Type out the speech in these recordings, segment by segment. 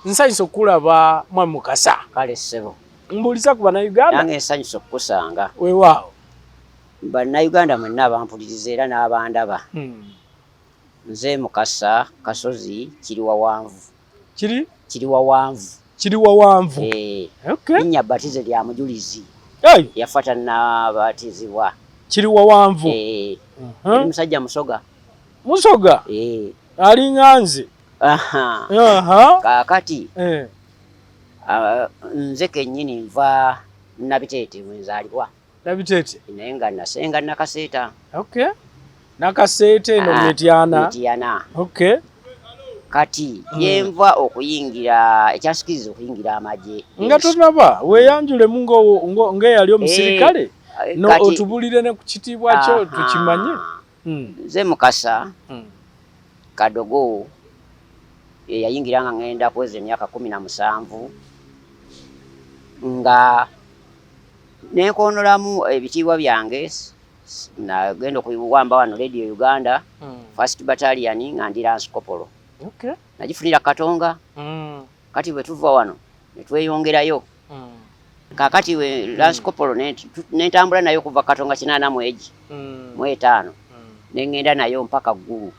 Nsanyusa okulaba Mwami Mukasa. Kale ssebo. Mbuuliza ku Bannayuganda. Nange nsanyusa okukusanga. Weewaawo. Bannayuganda mwenna abampuliriza era n'abandaba. Nze Mukasa Kasozi kiri wawanvu. Kiri? Kiri wawanvu. Kiri wawanvu. Eh. Okay. Linnya batize lya mujulizi. Hey. Yafa tannabatizibwa. Kiri wawanvu. Eh. Eri musajja Musoga. Musoga? Eh. Alinga nze. Aha. Aha. Kaakati. Eh. Nze kennyini nva Nabiteete we nzaalibwa. Nabiteete. Naye nga nasenga Nakaseeta. Okay. Nakaseeta eno Mityana. Mityana. Okay. Kati yenva okuyingira ekyansikiriza okuyingira amagye. Nga tonaba weeyanjulemu ng'eyali omusirikale no otubulire ne ku kitiibwa kyo tukimanye. Nze Mukasa Kadogo eyayingira nga ngenda kuweza emyaka 17 nga nenkoonolamu ebitiibwa byange, nagenda okuwamba wano Radio Uganda, First Battalion, nga ndi Lance Corporal. Nagifunira Katonga. Kati bwe tuva wano ne tweyongerayo. Kaakati we Lance Corporal nentambula nayo okuva Katonga 85 ne ŋŋenda nayo mpaka Ggulu.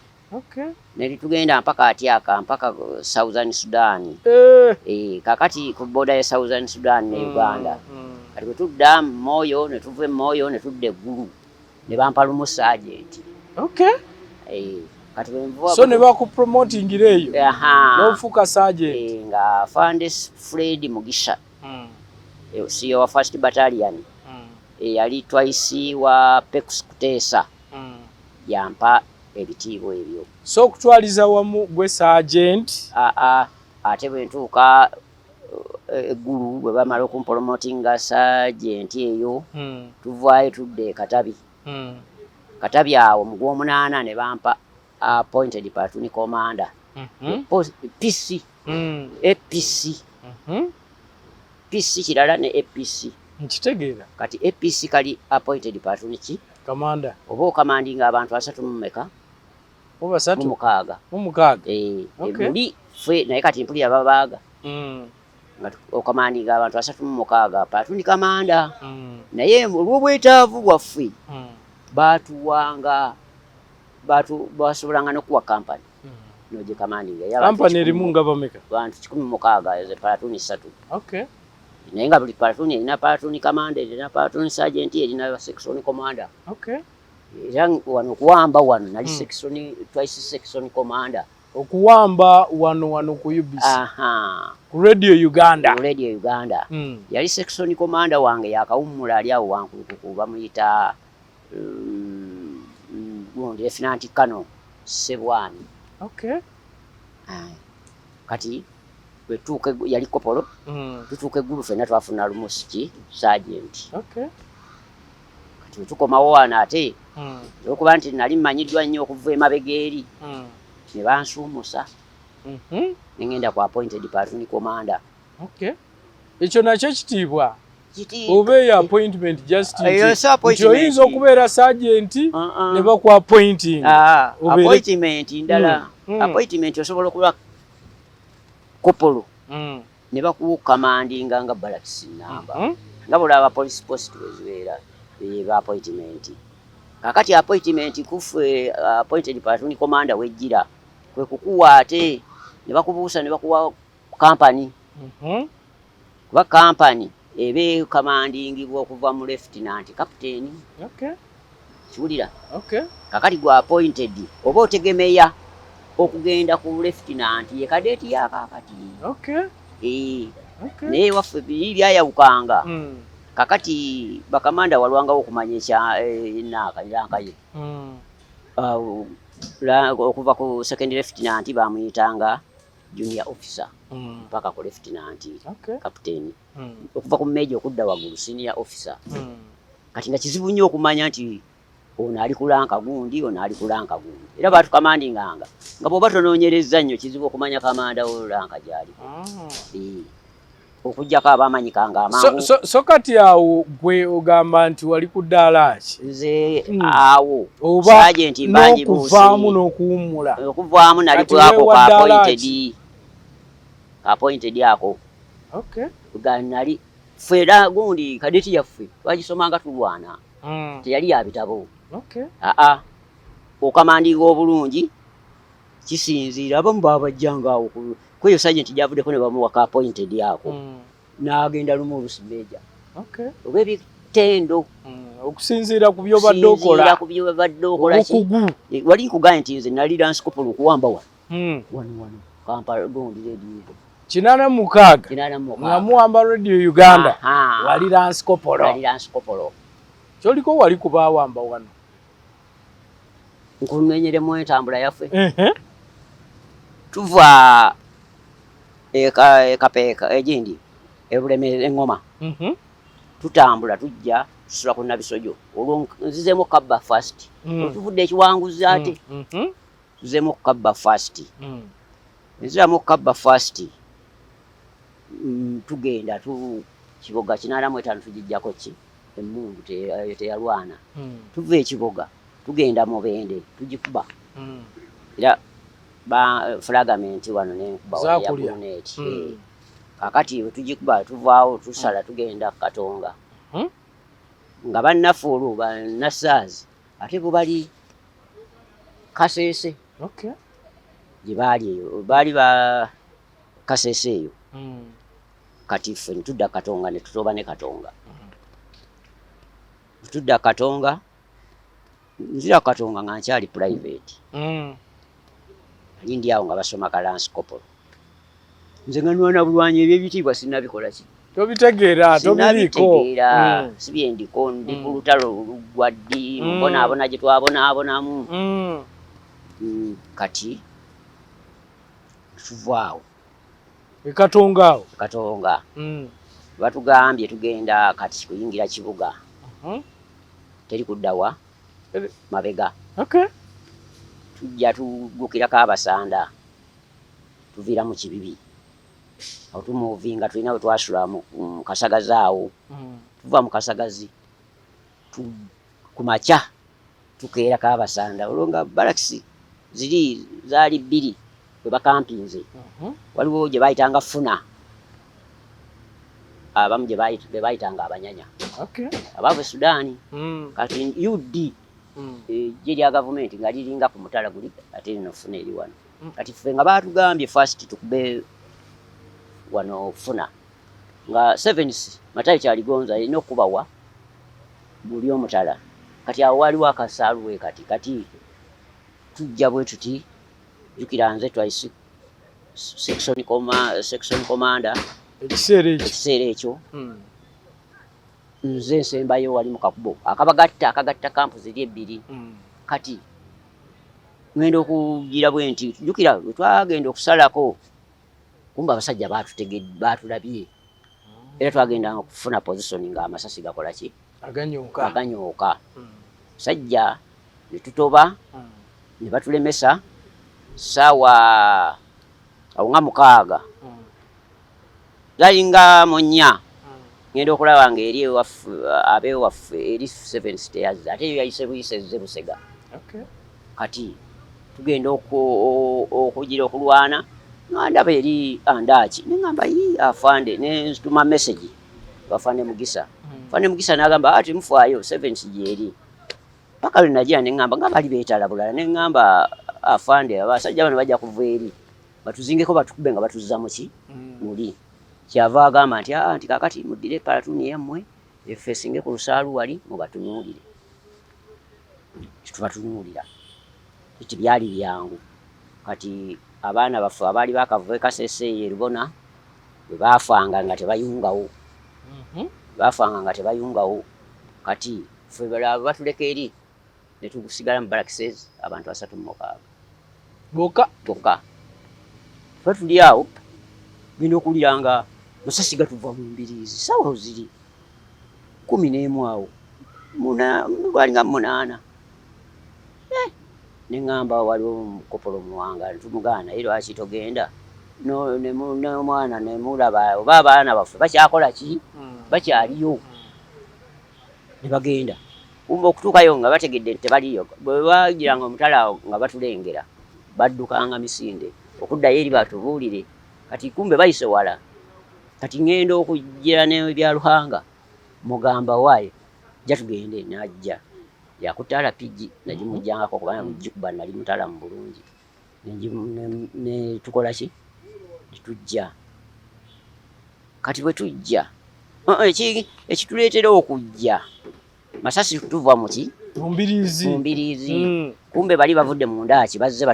Ne tugenda mpaka Atyaka, mpaka Southern Sudan. Kaakati ku border ya Southern Sudan ne Uganda. Kati bwe tudda Moyo, ne tuva e Moyo ne tudda e Ggulu, ne bampa lumu sergeant. Kati bwe nva So ne bakupromotingira eyo n'ofuuka sergeant. Nga Afande Fred Mugisha, CEO wa First Battalion, eyali twice wa Pex Kuteesa, yampa ebitiibwa ebyo. So okutwaliza wamu gwe sergeant? Ate bwe ntuuka Eggulu, bwe bamala okumpromotinga sergeant eyo, tuvaayo tudda e Katabi. Katabi awo mu gw'omunaana ne bampa appointed platoon commander. PC. APC. PC kirala ne APC. Nkitegeera. Kati APC kali appointed platoon ki? Commander. Oba okamandinga abantu asatu mu mmeka? Mu basatu? Mu mukaaga. Mu mukaaga. Muli ffe naye kati mpulira babaaga. Nga okamandinga abantu 36 platoon commander. Naye olw'obwetaavu bwaffe baatuwanga, basobolanga n'okuwa company. N'ogikamandinga. Company erimu nga bameka? Bantu 160, ezo platoon 3. Naye nga buli platoon erina platoon commander, erina platoon sergeant, erina section commander. Era wano okuwamba wano nali section, twice section commander. Okuwamba wano ku UBC. Ku Radio Uganda. Ku Radio Uganda. Yali section commander wange yakawummula ali awo Wankulukuku, bamuyita gundi Lieutenant Colonel Sebwani. Kati bwe tutuuka yali kopolo, tutuuka Eggulu ffenna twafuna lumu ki sergeant. Kati bwe tukomawo wano ate olw'okuba nti nali mmanyiddwa nnyo okuva emabega eri, ne bansuumusa. Ne ŋŋenda ku appointed platoon commander. Ekyo nakyo kitiibwa. Oba eyo appointment just Eyo si nti appointment. Oyinza okubeera sergeant ne baku appointing. Appointment ndala. Appointment osobola okuba kopolo ne bakuwa okukamandinga nga barracks namba. Nga bw'olaba police post bwe zibeera, eba appointment. Kaakati appointment kuffe appointed platoon commander wejjira kwe kukuwa ate ne bakubuusa ne bakuwa company. Kuba company eba ekamandingibwa okuva mu lieutenant captain. Kiwulira? Kakati gwe appointed oba otegemeya okugenda ku lieutenant ye cadet ya kaakati. Naye waffe biri byayawukanga. Kakati bakamanda walwangawo okumanya ekya rank ye. Okuva ku second lieutenant bamuyitanga junior officer mpaka ku lieutenant captain. Okuva ku major okudda waggulu senior officer. Kati nga kizibu nnyo okumanya nti ono ali ku rank gundi, ono ali ku rank gundi. Era batukamandinganga nga bw'oba tonoonyerezza nnyo kizibu okumanya kamanda wo rank gy'aliko. Okuggyako abaamanyikanga amangu. So kati awo gwe ogamba nti wali ku ddaala ki? Nze awo Oba sergeant mbangi n'okuvaamu n'okuwummula. Okuvaamu nali Kati ku ako weewa ka ddaala appointed. ki? Appointed ako. Okay. Ga nali ffe era gundi cadet yaffe twagisomanga tulwana. Teyali ya bitabo. Okay. Aa, okamandinga obulungi kisinziira abamu babajjanga awo kweyo sergeant gyavuddeko ne bamuwa ka appointed ako. N'agenda lumu olusi major. Okay. Oba ebitendo. Okusinziira ku by'obadde okola. Okusinziira ku by'obadde okola ki? Obukugu. Wali nkugambye nti nze nali lance corporal okuwamba wano. Wano wano Kampala gundi radio. 86. 86. Nga muwamba Radio Uganda. Aha. Wali lance corporal. Wali lance corporal. Kyoliko wali kubawamba wano. Nkumenyeremu entambula yaffe. Tuva ekapeeka egindi ebulemere engoma. Tutambula tujja tusula ku Nabisojo. Olwo nzizeemu kabba fast. Tuvudde ekiwanguzi ate. Tuzeemu okukabba fast. Nziramu okukabba fast. Tugenda tu Kiboga 85 tugijjako ki? Emmundu teyalwana. Tuva ekiboga tugenda Mubende tugikuba. Era ba fragment wano n'enkuba wano ya Zaakulya. grenade. Kaakati bwe tugikuba tuvaawo tusala tugenda Katonga. Nga bannaffe olwo bannasaazi ate bo bali Kasese. Okay. Gye baali eyo, baali ba Kasese eyo. Kati ffe ne tudda Katonga ne tutoba ne Katonga. Bwe tudda Katonga, nzira Katonga nga nkyali private. Nali ndi awo nga basoma ka lance corporal. Nze nga nwana bulwanyi eby'ebitiibwa sinnabikola ki? Tobitegeera, tobiliiko. Sinnabitegeera, si bye ndiko, ndi ku lutalo luggwa ddi, mubonaabona gye twabonaabonamu. Kati tuvaawo. E Katonga awo. E Katonga. Batugambye tugenda kati kuyingira kibuga. Teri kudda wa mabega. Okay. Tujja tuggukirako Abasanda. Tuviira mu Kibibi. Awo tumuvinga tulina we twasula mu Kasagazi awo. Tuva mu Kasagazi ku makya tukeerako Abasanda. Olwo nga barracks ziri zaali bbiri bwe bakampinze. Waliwo gye bayitanga Funa. Abamu gye bayitanga Abanyanya. Okay. Abaava e Sudan. Kati UD eggye lya gavumenti nga liringa ku mutala guli ate lino Funa eri wano. Kati ffe nga baatugambye first tukube wano Funa. Nga sevens Matayo Kyaligonza erina okubawa buli omutala. Kati awo waliwo akasaaluwe kati kati tujja bwe tuti jjukira nze twice section commander ekiseera ekyo. Ekiseera ekyo. Nze nsembayo wali mu kakubo akabagatta akagatta kampu ziri ebbiri. Kati ngenda okugira bwe nti jjukira bwe twagenda okusalako kumbe abasajja baatulabye. Era twagendanga okufuna position ng'amasasi gakola ki? Aganyooka. Aganyooka. Sajja ne tutoba ne batulemesa ssaawa awo nga 6. Zalinga mu 4. Ngenda okulaba ng'eri ewaffe ab'ewaffe eri 7 stairs ate yo yayise buyise ezze Busega. Okay. Kati tugenda okugira okulwana nga ndaba eri Andaaki ne ŋŋamba yi afande ne ntuma message afande Mugisa. Afande Mugisa n'agamba ati mufaayo 7 gy'eri. Paka lwe nagira ne ŋŋamba nga bali beetala bulala ne ŋŋamba afande abasajja bano bajja kuva eri batuzingeko batukube nga batuzza mu ki? Muli. Kyava agamba nti aa nti kaakati muddire platoon yammwe efeesinge ku lusaalu wali mubatunuulire. Tubatunuulira. Nti byali byangu. Kati abaana baffe abaali bakava e Kasese eyo e Lubona bwe baafanga nga tebayungawo. Baafanga nga tebayungawo. Kati ffe balala batuleka eri ne tusigala mu barracks abantu 36. Bokka. Bokka. Ffe tuli awo genda okuwulira nga masasi gatuva mu mbiriizi ssaawa ziri 11 awo. Lwalinga 8. Ne ŋŋamba waliwo omukopolo Muwanga ne tumugaana naye lwaki togenda? N'omwana ne mulaba oba abaana baffe bakyakola ki? Bakyaliyo. Ne bagenda. Kumbe okutuukayo nga bategedde nti tebaliyo. Bwe bagiranga omutala awo nga batulengera baddukanga misinde okuddayo eri batubuulire. Kati kumbe bayise wala. Kati ŋŋenda okujja n'ebya Ruhanga, mugamba waayo jja tugende, n'ajja. Yakutte RPG nagimuggyangako kubanga mugikuba nali mutalamu bulungi. Ne tukola ki? Ne tujja. Kati bwe tujja, ekituleetera okujja masasi tuva mu ki? Mu mbiriizi. Mu mbiriizi. Kumbe bali bavudde mu ndaaki bazze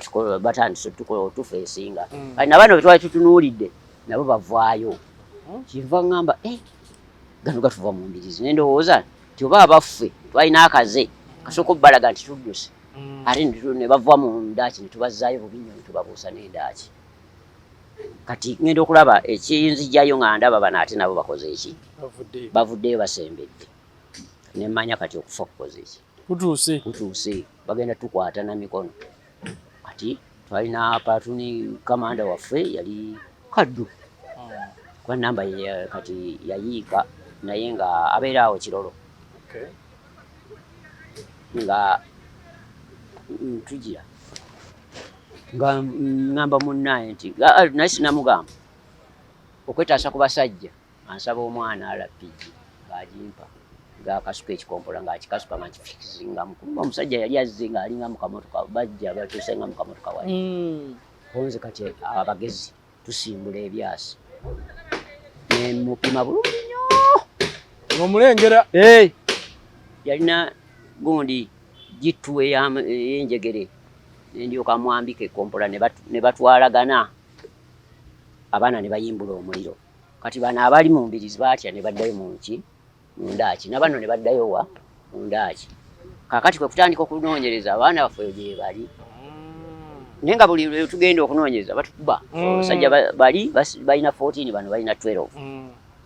batandise otufeesinga. Kati na bano be twali tutunuulidde nabo bavaayo. Kyenva ŋŋamba gano gatuva mu mbiriizi. Ne ndowooza nti oba abaffe twalina akaze kasooka obbalaga nti tudduse. Ate ne bava mu ndaaki ne tubazzaayo bubi nnyo ne tubabuusa n'endaaki. Kati ŋŋenda okulaba ekinzijjayo nga ndaba bano ate nabo bakoze eki? Bavuddeyo basembedde. Ne mmanya kati okufa kukoze eki? Kutuuse. Kutuuse. Bagenda tukwata na mikono. Kati twalina platoon commander waffe yali Kaddu. Kuba namba kati yayiika naye nga abeera awo Kirolo. Nga tugira nga ŋŋamba munnaye nti naye sinamugamba okwetaasa ku basajja ansaba omwana RPG ng'agimpa ng'akasuka ekikompola ng'akikasuka nga nkifikizingamu kuba omusajja yali azze ng'alinga mu kamotoka bajja batuuse nga mu kamotoka wali. Konze kati abagezi tusimbula ebyasi ne mupima bulungi nnyo. Ng'omulengera. Yalina gundi gittu ey'enjegere ne ndyoka mwambika ekkompola ne batwalagana abaana ne bayimbula omuliro. Kati bano abali mu mbirizi baatya ne baddayo mu nki mu ndaaki na bano ne baddayo wa mu ndaaki. Kaakati kwe kutandika okunoonyereza abaana baffe gye bali. Naye nga buli lwe tugenda okunoonyereza batukuba. Abasajja bali balina 14 bano balina 12.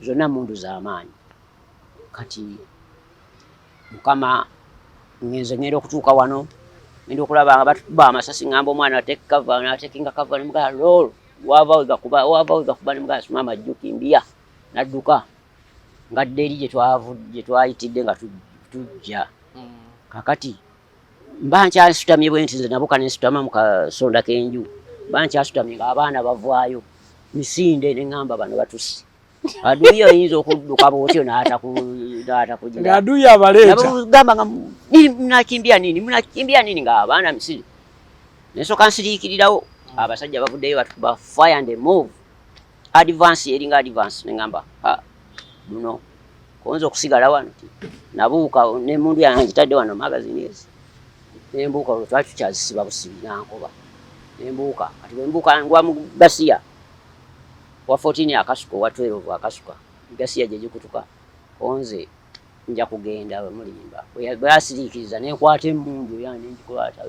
Zonna mmundu z'amaanyi. Kati Mukama ngenze ngenda okutuuka wano ngenda okulaba nga batukuba amasasi ngamba omwana take cover n'atekinga cover ne mugamba roll wava we gakuba wava we gakuba ne mugamba simama jjukimbia n'adduka ngadde eri gye twayitidde nga tujja. Kakati mba nkyasutamye bwe nti nze nabuka ne nsutama mu kasonda k'enju mba nkyasutamye ng'abaana bavaayo misinde ne ŋŋamba bano batusse. Aduyi oyinza okudduka bw'otyo n'atakugira. Ng'aduyi abaleeta. Gamba nga munakimbia nini munakimbia nini ng'abaana misinde. Ne nsooka nsiriikirirawo abasajja bavuddeyo batukuba fire and move. Advance eringa advance ne ŋŋamba ha luno konza okusigala wano nabuuka n'emmundu yange ngitadde wano magazine ezi ne mbuuka olwo twali tukyazisiba busibi n'ankoba ne mbuuka kati bwe mbuuka ngwa mu gasiya wa 14 akasuka owa 12 akasuka gasiya gye gikutuka konze nja kugenda we mulimba bwe yasiriikiriza ne nkwata emmundu yange ne ngikwata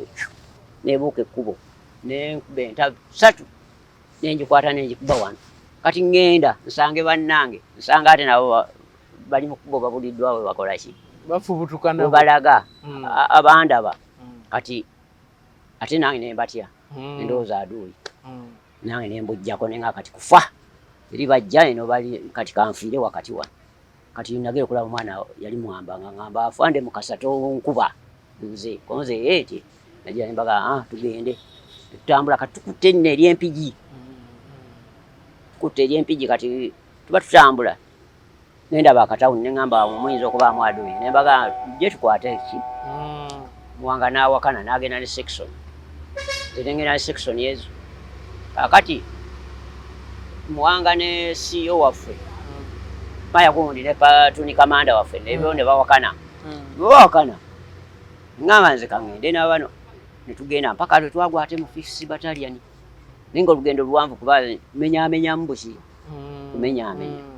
nebuuka ekkubo ne nkuba entabi ssatu ne ngikwata ne ngikuba wano kati ŋŋenda nsange bannange nsanga ate nabo bali mu kkubo babuliddwa we bakola ki bafubutuka nabo balaga abandaba kati ate nange ne mbatya endowooza aduuyi nange ne mbujjako ne nga kati kufa eri bajja eno bali kati kanfiire wakati wano kati nagenda okulaba omwana yali mwamba nga ngamba afande Mukasa tonkuba nze konze eti nagira ne mbaga ah tugende tutambula kati tukutte nno ery'Empigi tukutte ery'Empigi kati tuba tutambula nendaba akatawuni ne ŋŋamba awo muyinza okubaamu aduuyi ne mbaga je tukwate ki Muwanga n'awakana n'agenda ne section nze ne ŋŋenda ne section ezo kaakati Muwanga ne CEO waffe maya gundi ne platoon commander waffe nebyo ne bawakana bwe bawakana ŋŋamba nze kaŋŋende n'abano ne tugenda mpaka lwe twagwa ate mu fifth battalion naye nga olugendo luwanvu kuba menyaamenyamu buki kumenyaamenya.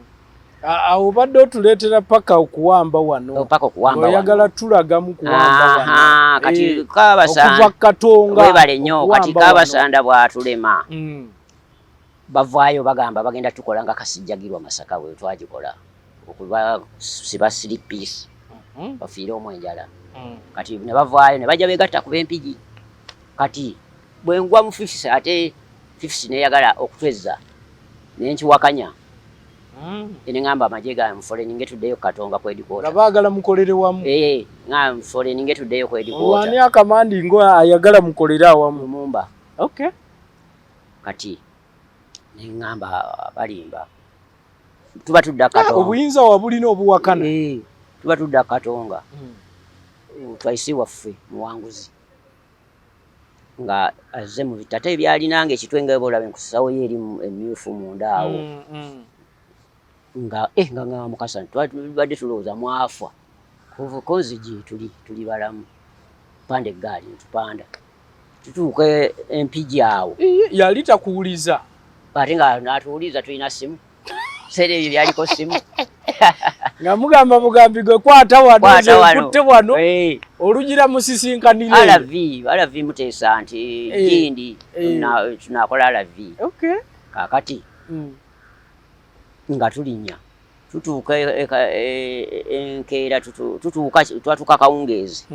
Awo obadde otuleetera paka okuwamba wano. Paka okuwamba wano. Oyagala tulagamu kuwamba wano. Kati Kabasanda. Okuva Katonga. Webale nnyo kati Kabasanda bw'atulema. Bavaayo bagamba bagenda tukola nga Kasijjagirwa Masaka bwe twagikola. Okuba siba three piece. Bafiire omwo enjala. Kati ne bavaayo ne bajja beegatta ku b'Empigi. Kati bwe ngwa mu fifth ate fifth neeyagala okutwezza ne nkiwakanya. Ne ŋŋamba amagye ga mufoleninge tuddeyo Katonga ku headquarter. Nga baagala mukolere wamu. Nga mufoleninge tuddeyo ku headquarter. Olwani akamandi ngo ayagala mukolere awamu. Lumumba. Okay. Kati Neŋŋamba balimba, tuba tudda Katonga. Obuyinza wabulina obuwakana. Tuba tudda Katonga, twaisi waffe muwanguzi nga azze mu bitata ebyalinanga ekitwe nga bolaba enkusawo ye eri emyufu munda awo, nga nga nga Mukasa tubadde tulowooza mwafa, konzi gye tuli balamu, panda eggaali netupanda tutuuka Empigi awo. Yali takuwuliza? Ate nga natuwuliza, tulina simu, seera ebyo byaliko simu. Nga mugamba bugambi gwe kwata wano, nze nkutte wano, olugira musisinkanire. RV RV muteesa nti gindi tunakola RV. Kakati nga tulinnya tutuuka enkeera, tutuuka twatuuka kawungeezi.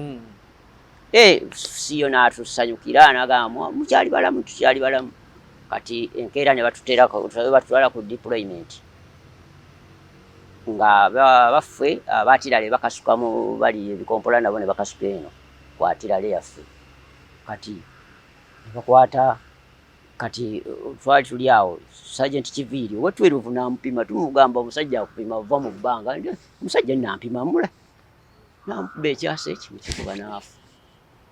Siyo n'atusanyukira n'agamba mukyali balamu, tukyali balamu. Kati enkeera ne batutera batutwala ku deployment nga baffe abatirale bakasukamu bali ebikompola, nabo ne bakasuka eno ku artillery yaffe. Kati ne bakwata, kati twali tuli awo, Sergeant Kiviiri owa 12 n'amupima, tumugamba omusajja akupima ova mu bbanga, omusajja nampima mula namukuba ekyasa eki mukikuba n'afa.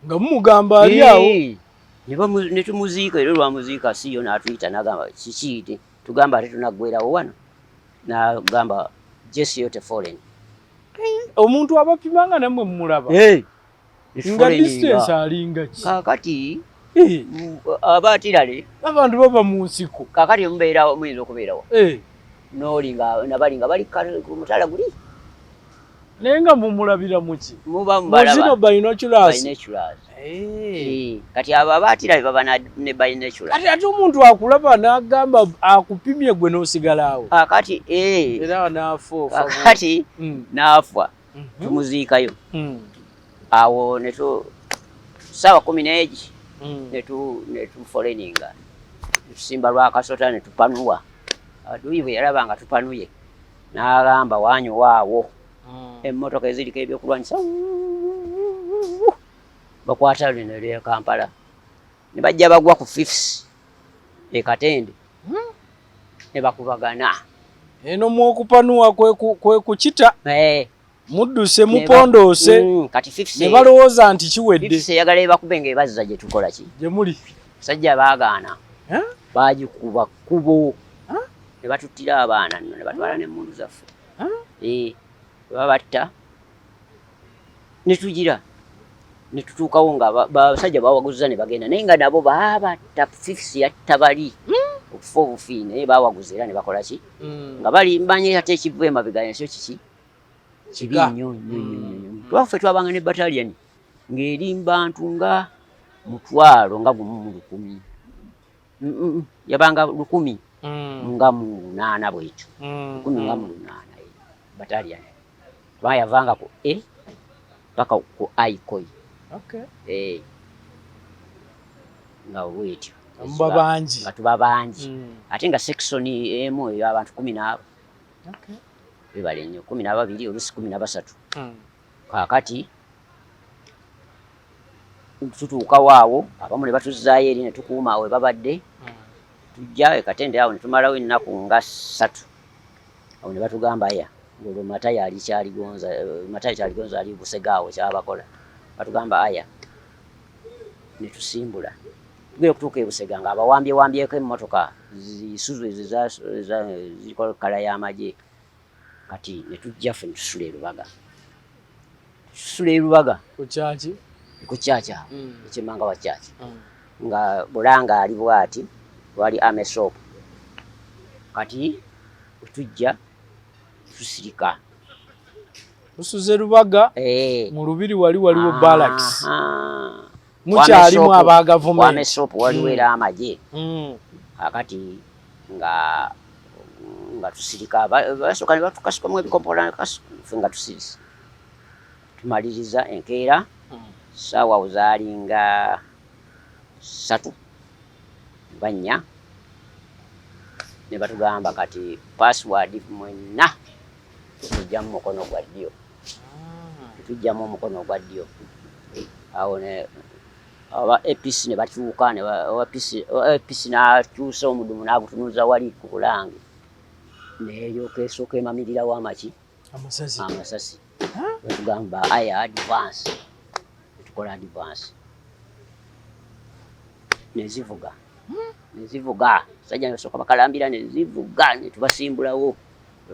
Nga mumugamba ali awo? Ne tumuziika, era olwamuziika siyo n'atuyita n'agamba kiki, tugamba ate tunaggwerawo wano, n'agamba jesiyo te foreign. Omuntu abapima nga nammwe mumulaba, nga distance alinga ki? Kakati aba artillery abantu bava mu nsiko. Kakati mubeerawo, muyinza okubeerawo nooli nga nabali nga bali ku mutala guli. Naye nga mumulabira muki? Muba muzino binoculars? Binoculars. Kati abo aba artillery baba ne binoculars. Ate ate omuntu akulaba n'agamba akupimye, gwe n'osigala awo. Kakati era n'afa. Kakati n'afa, tumuziikayo awo netu saawa 11 netu foreninga, netusimba lwakasota netupanuwa. Aduyi bwe yalaba nga tupanuye n'agamba wanyuwaawo emmotoka eziriko ebyokulwanyisa, bakwata lino erye Kampala ne bajja bagwa ku Fifth e Katende ne bakubagana. Eno mwokupanuwa kwe kukita, mudduse, mupondoose. Kati Fifth ne balowooza nti kiwedde. Fifth eyagala ebakube ng'ebazza gye tukola ki? Gye muli. Basajja baagaana, baagikuba kkubo ne batuttira abaana nno ne batwala n'emmundu zaffe. Babatta ne tugira ne tutuukawo nga basajja bawaguza ne bagenda, naye nga nabo baabatta. Fifth yatta bali okufa obufi, naye bawaguza era ne bakola ki nga bali mmanyi ate ekiva emabega nakyo kiki kibi nnyo nnyo nnyo nnyo. Twaffe twabanga ne battalion ng'eri bantu nga 10,100, yabanga 1008 bwekyo, 1008 battalion, kuba yavanga ku A paka ku I coy. Nga bwetyo. Muba bangi. Nga tuba bangi, ate nga section emu eyo abantu kumi n'abo bebale nnyo, 12, oluusi 13. Kaakati tutuukawo awo, abamu ne batuzzaayo eri ne tukuuma awo we babadde. Tujja e Katende awo ne tumalawo ennaku nga 3 awo ne batugamba aya ng'olwo Matayo ali Kyaligonza, Matayo Kyaligonza ali Busega awo kyabakola, batugamba aya ne tusimbula tugenda okutuuka e Busega nga abawambye wambyeko emmotoka Isuzu ezo ziriko colour y'amagye. Kati ne tujja ffe ne tusula e Lubaga, tusula e Lubaga. Ku kyaki? Ku kyakya ekyemmanga wa kyaki, nga Bulanga ali bwati wali army shop. Kati wetujja tusirika. Musuze Lubaga mu lubiri, wali waliwo barracks, mukyalimu aba gavumenti. Army shop waliwo era amagye. Akati nga tusirika, basooka ne batukasukamu ebikompola, ffe nga tusirise. Tumaliriza enkeera saawa awo zaalinga 3 oba 4, ne batugamba kati password mwenna tujjamu mukono gwa ddyo, tujjamu omukono ogwa ddyo awo ne Aba APC ne bakyuka, ne APC n'akyusa omudumu n'agutunuza wali ku Bulange, neeryoka esooka emamirirawo amaki, amasasi. Batugamba, "Aya, advance." Netukola advance, nezivuga, nezivuga. Sajja nebasooka bakalambira, nezivuga, netubasimbulawo.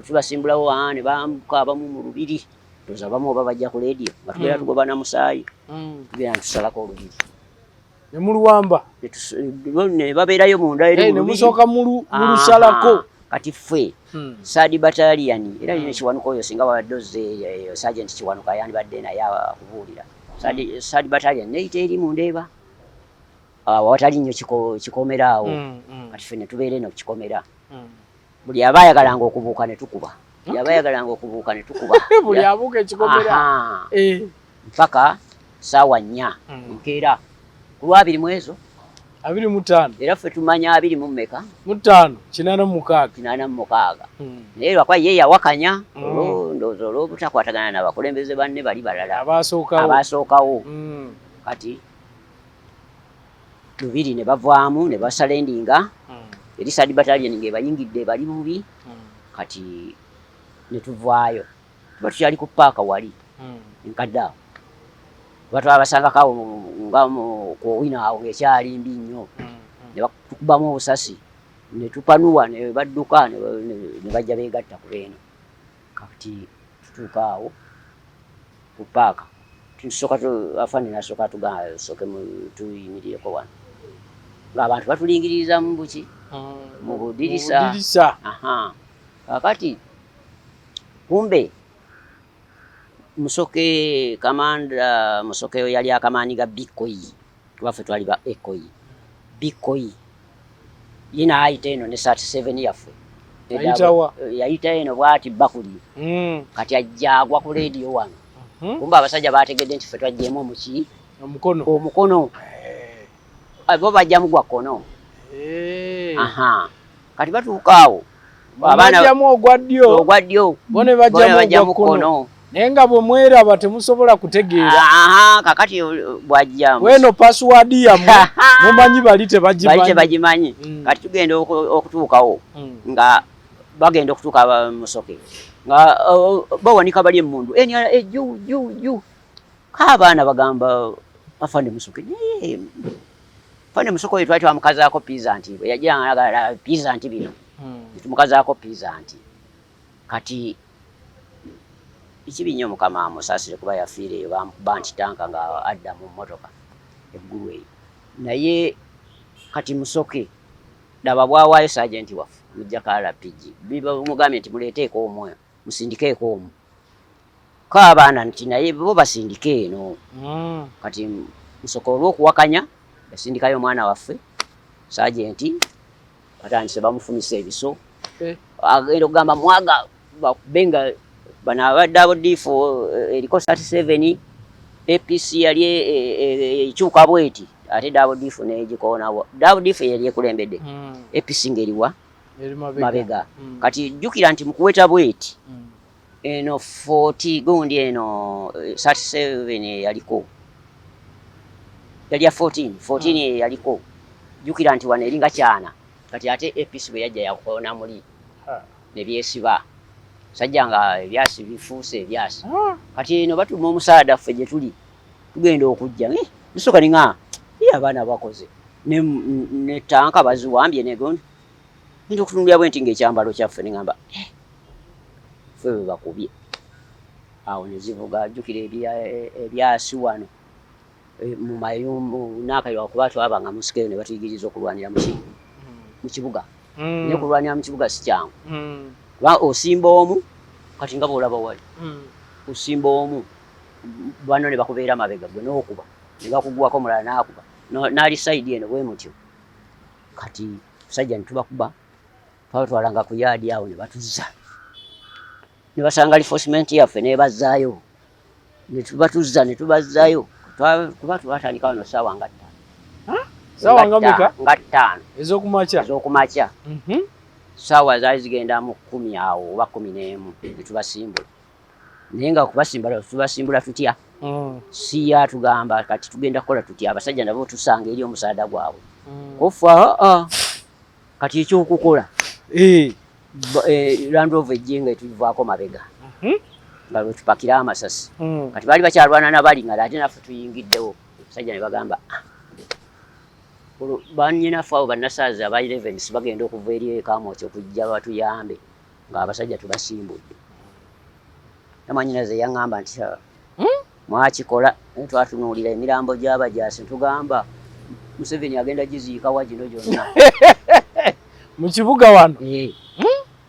Tubasimbulawo, ne bambuka abamu mu lubiri. Toza abamu oba bajja ku leediyo nga tugenda tugobana musaayi. Tugenda tusalako olubiri. Ne muluwamba? Ne babeerayo munda eri Eh, mu ne lubiri. Musooka mulusalako. Aha. Kati ffe third battalion era nina Kiwanuka oyo, singa babadde ozze eyo, Sergeant Kiwanuka yandibadde naye akubuulira. Third battalion neyita eri mu Ndeeba awo awatali nnyo kikomera awo. Kati ffe ne tubeera eno ku kikomera. Buli aba ayagalanga okubuuka ne tukuba, buli aba ayagalanga okubuuka ne tukuba. Buli abuuka ekikomera. Aha. Eh. Mpaka saawa 4 nkeera ku lwabiri mu ezo. 25. Era ffe tumanya abiri mu mmeka? Mu ttaano, 86. 86. Naye lwakuba ye yawakanya ndowooza olw'obutakwatagana n'abakulembeze banne bali balala abasookawo. Abasookawo. Kati lubiri ne bavaamu ne basurrenderinga eri third battalion ng'ebayingidde bali bubi. Kati ne tuvaayo, tuba tukyali ku paaka wali enkadde awo, tuba twabasangako awo nga ku Owino awo ng'ekyali mbi nnyo. Ne batukubamu obusasi ne tupanuwa, ne badduka, ne bajja beegatta ku beeno. Kati tutuuka awo ku paaka, tusooka afande nasooka atugamba tusooke tuyimirireko wano ng'abantu batulingiririza mu buki, mu budirisa. Budirisa. Aha. Kakati kumbe Musoke, kamanda Musoke yali akamaanyi ga Bikoyi, kuba ffe twali ba Ekoyi. Bikoyi ye naayita eno ne 37 yaffe. Ayitawa? Yayita eno bwati bakuli. Kati ajja agwa ku leediyo wano. Kumbe abasajja bategedde nti ffe twaggyemu omuki? Omukono. Omukono. Eh. Bo bajjamu gwa kkono. Eh. Aha, kati batuuka awo abaana bajjamu ogwa ddyo. Ogwa ddyo. Bo ne bo ne bajjamu bajjamu ogwa kkono. kkono. Naye nga bwe mweraba temusobola kutegeera. Aha, kakati bwajja weno password yammwe mumanyi, bali bali tebagimanyi. Tebagimanyi. Kati tugenda okutuukawo nga bagenda okutuuka Musoke nga bawanika bali emundu enyala eju ju ju ka abaana bagamba afande Musoke, naye afande Musoke oyo twali twamukazaako pizza nti bwe yajja nga pizza nti bino netumukazaako pizza nti kati ekibi nnyo. Mukama amusaasire kuba yafiira eyo, bamukuba nti tanka nga adda mu mmotoka eggulu eyo. Naye kati Musoke laba bwawaayo sajenti waffe mujjako RPG, bamugambye nti muleeteeko omwoyo, musindikeeko omu ko abaana nti naye bo basindike eno. Kati Musoke olw'okuwakanya yasindikayo omwana waffe sajenti, batandise bamufumisa ebiso. Eh. Agenda okugamba mwaga bakube nga bano abadde abo diifu eriko 37 APC yali ekyuka bweti, ate double diff negikoonawo. Double diff yali ekulembedde, APC ng'eriwa? Eri mabega. Mabega. Kati jjukira nti mukuweta bweti eno 40 gundi eno 37 eyaliko yali ya 14 14 eyaliko, jjukira nti wano eringa kyana. Kati ate APC bwe yajja yakoona muli ne byesiba sajja nga ebyasi bifuuse ebyasi. Kati eno batuma omusaada, ffe gye tuli tugenda okujja, nsooka ninga ye abaana bakoze ne tanka baziwambye negondi, ngenda okutunulira bwe nti ng'ekyambalo kyaffe, neŋamba, "Eh, ffe bwe bakubye awo." Ne zivuga, jjukira ebyasi wano mu mayumbu n'akayiwa, kuba twabanga mu nsiko eyo ne batuyigiriza okulwanira muki? Mu kibuga. Naye okulwanira mu kibuga si kyangu, kuba osimba omu kati nga bw'olaba wali osimba omu, bano ne bakubeera mabega, gwe n'okuba ne bakugwako, omulala n'akuba n'ali side eno bwe mutyo. Kati musajja ne tubakuba, twabatwalanga ku yaadi awo ne batuzza, ne basanga reinforcement yaffe nebazzaayo, ne tubatuzza ne tubazzaayo. Kuba twatandika wano ssaawa nga 5. Saawa nga meka? Nga 5. Ez'okumakya? Ez'okumakya. Saawa zaali zigenda mu 10 awo oba 11 ne tubasimbula. Naye nga kubasimbula tubasimbula tutya? Si yatugamba kati tugenda kukola tutya, abasajja nabo tusanga eri omusaada gwabwe. Kufa kati ekyokukola Land Rover ejje nga etuvaako mabega nga lwetupakira amasasi. Kati baali bakyalwana nabali nga ate naffe tuyingiddewo. Abasajja ne bagamba bannyinaffe abo bannasaazi aba 11 bagenda okuva eri ekamwokya okujja batuyambe ng'abasajja tubasimbudde. Namwanyinaze yaŋŋamba nti mwakikola, naye twatunuulira emirambo gy'abajaasi tugamba Museveni agenda giziika wa gino gyonna mu kibuga wano.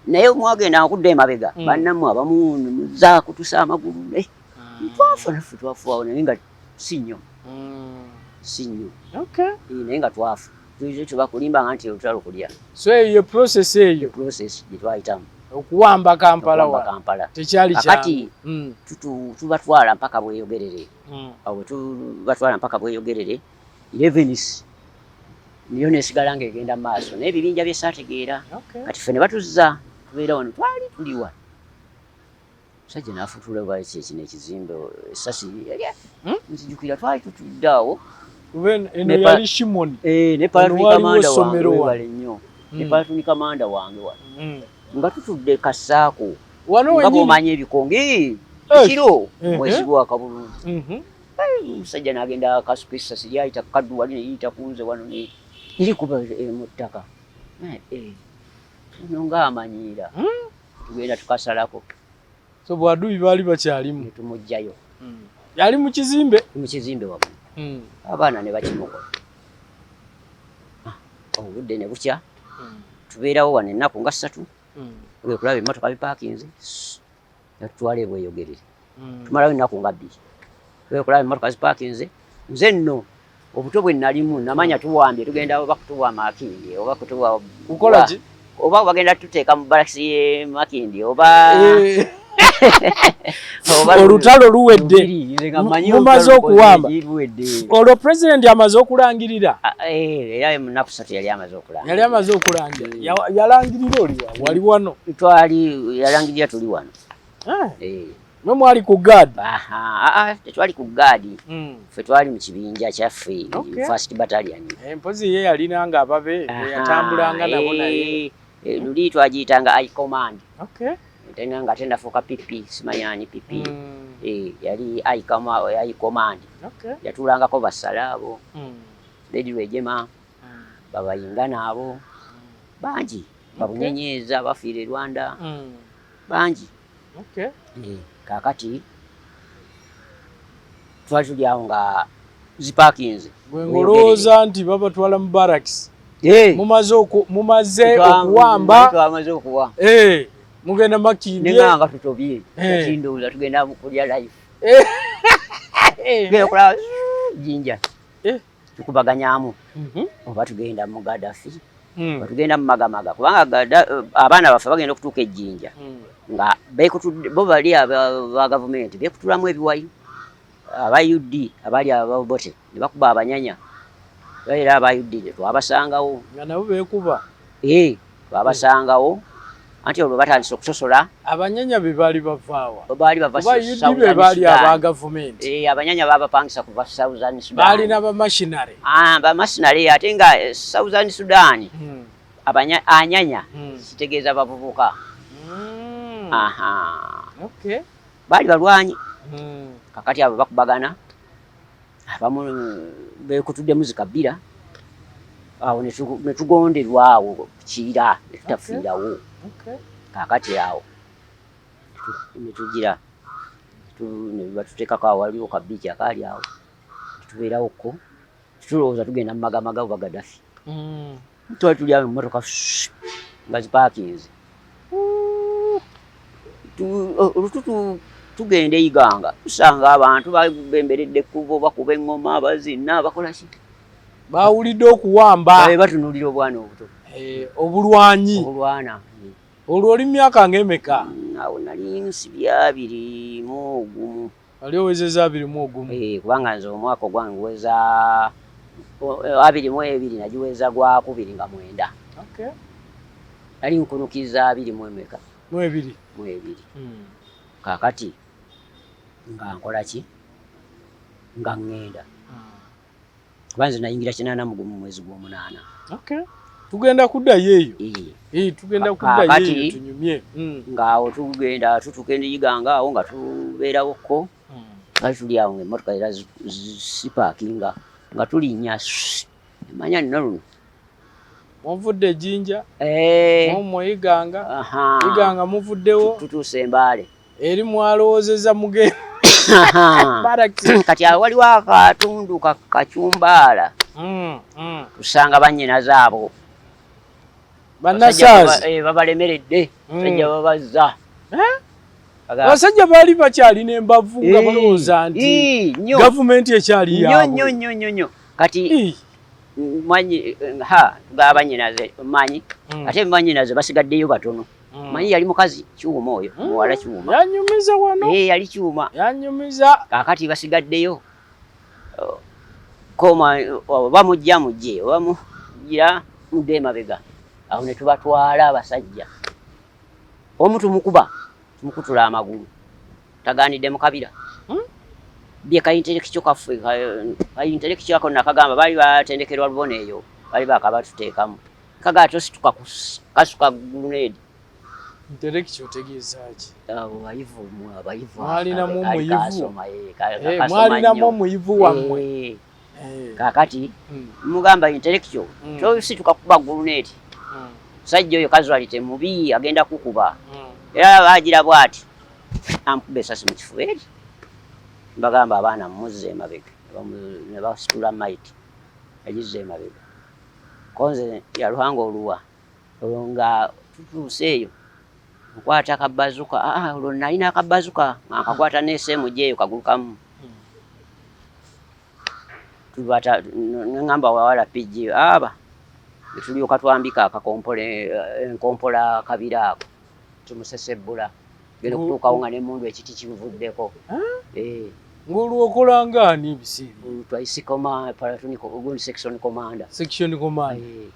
Naye mwagenda okudda emabega bannammwe abamu muza kutusa amagulu. Twafa naffe twafuawo naye nga si nnyo, si nnyo, naye nga twafa. Tubakulimbanga nti olutalo kulya. So eyo process, eyo process gye twayitamu okuwamba Kampala wa Kampala tekyali kati tubatwala mpaka Bweyogerere. Awo tubatwala mpaka Bweyogerere, 11 niyo nesigala ng'egenda mu maaso naye ebibinja bye saategeera. Kati ffe ne batuzza tubeera wano, twali tuliwa musajja n'afutula oba kino ekizimbe essasi nzijukira twali tutudde awo. Eno yali Shimoni. Ne platoon commander wange, webale nnyo, ne platoon commander wange wano nga tutudde kasaako nga bw'omanyi ebikonge ekiro mwezi gwaka bulungi. Omusajja n'agenda akasuka essasi lyayita kaddu wali ne liyita ku nze wano ne likuba mu ttaka. Ono ng'amanyiira, tugenda tukasalako. So bwadubi baali bakyalimu. Ne tumuggyayo. Yali mu kizimbe. Mu kizimbe waggulu. Abaana ne bakimukola. Obudde ne bukya, tubeerawo wano ennaku nga 3, okulaba emmotoka bipaakinze netutwala ebweyogerere. Tumalawo ennaku nga 2, okulaba emmotoka zipaakinze. Nze nno obuto bwe nalimu namanya tuwambye, tugenda oba kutuwa Makindye oba kutuwa kukola ki, oba bagenda tuteeka mu balakisi ye Makindye oba olutalo luwedde, mumaze okuwamba. Olwo pulezidenti amaze okulangirira. Era mu nnaku 3 yali amaze okulangirira. Yali amaze okulangirira. Yalangirira oliwa? Wali wano? Twali yalangirira tuli wano. Mwe mwali ku guard? Tetwali ku guard. Ffe twali mu kibinja kyaffe, First Battalion. Mpozi ye yalinanga ababe yatambulanga nabo naye. Luli twagiyitanga I command. Tena nga tendafuuka PP, simanyani PP. Yali I command. Yatuulangako basala abo. Lady Rwejema, babayingana abo. Bangi. Babunyenyeeza bafiira e Rwanda. Bangi. Kaakati twali tuli awo nga zipaakinze. Gwe ng'olowooza nti babatwala mu barracks. Mumaze okuwamba. Twamaze okuwa. Mugenda Makindye. Nenga nga tutobye. Kati ndowooza tugenda kulya life. Tugenda kulaba Jinja. Tukubaganyamu. Oba tugenda mu Gaddafi. Oba tugenda mu Magamaga. Kubanga abaana baffe bagenda okutuuka ejjinja. Nga beekutudde, bo bali aba gavumenti beekutulamu ebiwayi. Aba UD abali ababote ne bakuba abanyanya. Era aba UD twabasangawo. Nga nabo beekuba. Twabasangawo. Anti olwo batandise okusosola. Abanyanya be baali bavaawa? Baali bava Southern be baali aba gavumenti. Abanyanya baabapangisa kuva Southern Sudan. Baalina ba machinery. Ba machinery ate nga Southern Sudan. Anyanya kitegeeza bavubuka. Baali balwanyi. Kakati abo bakubagana. Abamu beekutuddemu zikabbira. Awo ne tugonderwa awo Kiira ne tutafiirawo. Kaakati awo ne tugira ne batuteekako awo waliwo ka bbiici akaali awo tubeerawo ko tulowooza tugenda mu Magamaga oba Gaddafi. Twali tuli awo emmotoka nga zipaakinze. Olututu tugenda e Iganga tusanga abantu bemberedde ekkubo, bakuba eŋŋoma, bazina, bakola ki? Bawulidde okuwamba. Batunuulira obwana obuto. Obulwanyi. Obulwana. Olwo oli myaka ng'emeka? Awo nali nsibye 21. Wali owezezza 21? Kubanga nze omwaka ogwange guweza 22, nagiweza gwa 2 nga 9. Nali nkunukiza 20 emeka? Mu ebiri. Mu ebiri. Kaakati Nga nkola ki? Nga ŋŋenda. Kuba nze nayingira 81 mwezi gw'omunaana. Okay. Tugenda kuddayo eyo. Eh, tugenda kuddayo eyo tunyumye. Ng'awo tugenda tutuuka e Iganga awo nga tubeerawokko. Nga tuli awo ng'emmotoka era zipaakinga nga tulinnya manya nno luno. Muvudde Jinja, mu Iganga, Iganga muvuddewo. Tutuuse Embaale. Eri mwalowoozezza mugenda. Kati awo waliwo akatundu kacumbaala. Tusanga bannyinaze abo. Bannasaazi. Babalemeredde. Basajja babazza. Abasajja baali bakyalina embavu nga balowooza nti gavumenti ekyali yaabwe. Nnyo nnyo nnyo nnyo. Kati mwanyi ha tugaba bannyinaze manyi ate bannyinaze basigaddeyo batono. Manyi yali mukazi kyuma oyo, muwala kyuma. Yanyumiza wano. Yali kyuma. Yanyumiza. Kaakati basigaddeyo. Koma oba mujja mujje, oba mugira mudde emabega. Awo ne tubatwala abasajja. Omu tumukuba, tumukutula amagulu. Taganidde mu kabira. Bye kayintelekikyo kaffe, kayintelekikyo ako nakagamba baali batendekerwa lubona eyo, baali bakabatuteekamu. Kaga tosituka kasuka grenade. Intellectual otegeeza ki? Abo bayivu, abayivu. Mwalinamu omuyivu. Mwalinamu omuyivu wammwe. Kaakati mugamba intellectual tosituka kuba grenade. Musajja oyo casualty mubi agenda kukuba. Era baagira bw'ati amukuba essasi mu kifuba eri. Mbagamba abaana mumuzze emabega ne basitula maiti agizza emabega. Konze yaluhanga oluwa olwo nga tutuuse eyo nkwata akabazuka, olwo nalina akabazuka nga nkakwata n'eseemu gyeyo kagulu kamu. Tubata ngamba wawala PG aba tulyoka twambika akakompole enkompola kabira ako tumusesebbula genda okutuukawo nga n'emmundu ekiti kivuddeko. Ng'olwokola ng'ani ebiseera? Twaisi platoon gundi section commander. Section commander.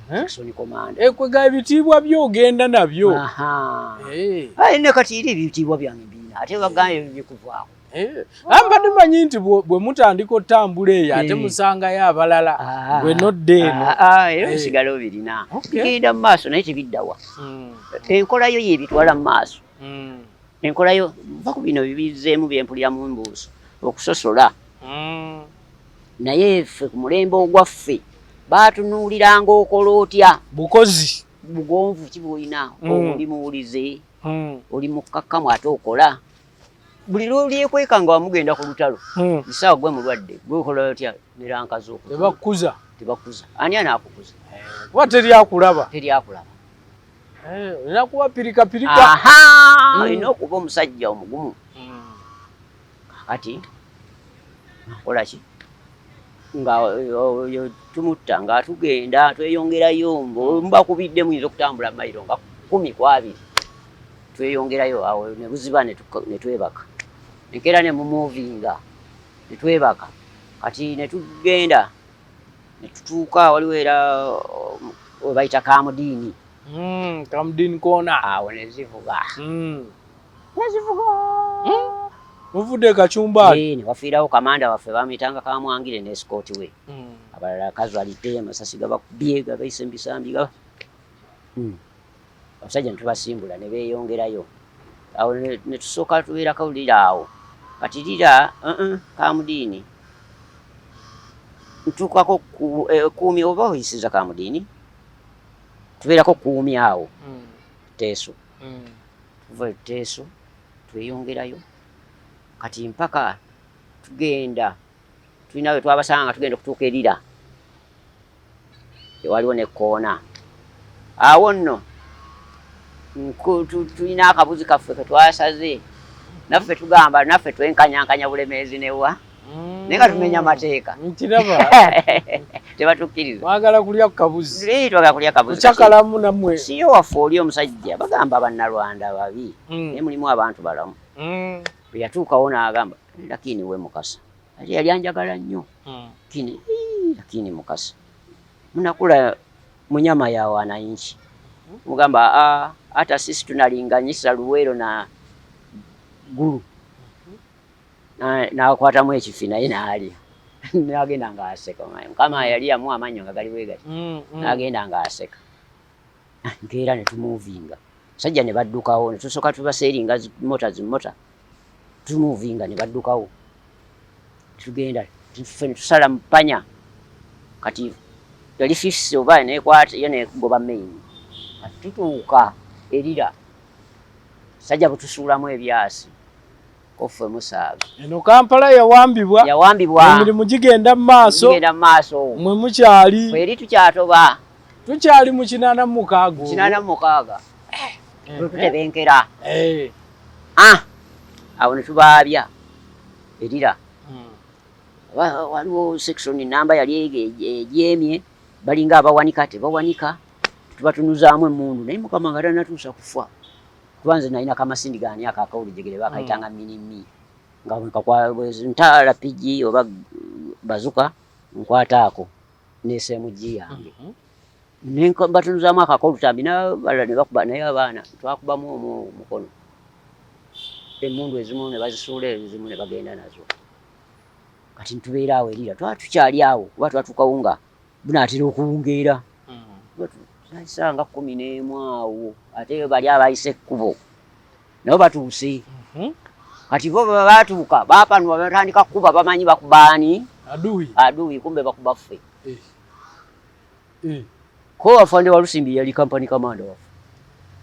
Section commander. Ekwega ebitiibwa by'ogenda nabyo. Aye ne kati eri ebitiibwa byange mbirina ate bagambye bikuvaako. Mbadde manyi nti bwe mutandika otambula eyo ate musangayo abalala gwe nodda eno. Era osigala obirina. Bigenda mu maaso naye tebiddawa. Enkola yo y'ebitwala mu maaso. Enkola yo nva ku bino bibizzeemu bye mpuliramu mbuuso okusosola. Naye ffe ku mulembe ogwaffe baatunuuliranga okola otya. Bukozi. Bugonvu ki bw'olina, oli muwulize, oli mukkakkamu ate okola. Buli lw'olyekweka nga wamugenda ku lutalo, essaawa gwe mulwadde, gwe okola otya ne rank zo. Tebakukuza. Tebakuza. Ani anaakukuza? Kuba teri akulaba. Teri akulaba. Olina kuba pirika pirika. Olina okuba omusajja omugumu. Kaakati akola ki? Nga oyo tumutta nga tugenda tweyongerayo mbakubidde muyinza okutambula mayiro nga 10 ku 20 tweyongerayo awo ne buziba ne twebaka. Enkeera ne mumuvinga ne twebaka. Kati ne tugenda ne tutuuka waliwo era we bayita Kamudiini. Kamudiini koona. Awo ne zivuga. Ne zivuga. Muvudde Kacumbaali. Ne wafiirawo kamanda waffe bamuyitanga Kamwangire ne escort we. Abalala casualty amasasi gabakubye gabayise mu bisambi. Abasajja ne tubasimbula ne beeyongerayo. Awo ne tusooka tubeerako Lira awo. Kati Lira Kamudiini ntuukako Kkuumi oba oyisiza Kamudiini? Tubeerako Kkuumi awo. Teeso. Tuva Teeso tweyongerayo. Kati mpaka tugenda tulina we twabasanga nga tugenda okutuuka e Lira. Waliwo ne kkoona. Awo nno tulina akabuzi kaffe ke twasaze naffe tugamba naffe twenkanyankanya Bulemeezi newa naye nga tumenya mateeka. Nkiraba. Tebatukkiriza. Mwagala kulya ku kabuzi. Twagala kulya kabuzi. Kucakalamu nammwe. Siyo waffe oli omusajja bagamba Bannalwanda babi naye mulimu abantu balamu. Bwe yatuukawo n'agamba lakini we Mukasa ate yali anjagala nnyo. Lakini Mukasa munakula munyama ya wananchi. Mugamba hata sisi tunalinganyisa Luwero na Gulu. N'akwatamu ekifi naye n'alya, n'agenda ng'aseka. Mukama yali yamuwa amannyo nga gali bwe gati. N'agenda ng'aseka. Nkeera ne tumuvinga sajja ne baddukawo, ne tusooka tubaseeringa mota zimota, tumuvinga ne baddukawo, tugenda ffe ne tusala mu panya. Kati yali fifth oba nekwata yo nekugoba main. Kati tutuuka erira, sajja butusuulamu ebyasi koffe musaaga. Eno Kampala yawambibwa. Yawambibwa. Emirimu gigenda mu maaso. Gigenda mu maaso. Mwe mukyali. Eri tukyatoba. Tukyali mu 86. 86. Tutebenkera. Ah, awo ne tubaabya erira. Waliwo section namba yali egyemye, balinga abawanika, tebawanika, tubatunuzaamu emmundu, naye Mukama nga tannatuusa kufa, kuba nze nalina kamasindi gani ako akawulujegere bakayitanga Minimi, nga nta RPG oba bazooka nkwata ako n'SMG yange. Batunuzaamu akakolutambi n'abalala ne bakuba, naye abaana twakubamu omu omukono, emmundu ezimu ne bazisuula, ezimu ne bagenda nazo. Kati ntubeera awo erira, twali tukyali awo kuba twatuukawo nga bunaatera okuwungeera, ssaawa nga 11 awo, ate bali abayise ekkubo nabo batuuse. Kati bo bwe batuuka bapanwa, batandika kukuba, bamanyi bakuba ani? Adui. Adui, kumbe bakuba ffe. Ko afande Walusimbi yali company commander waffe,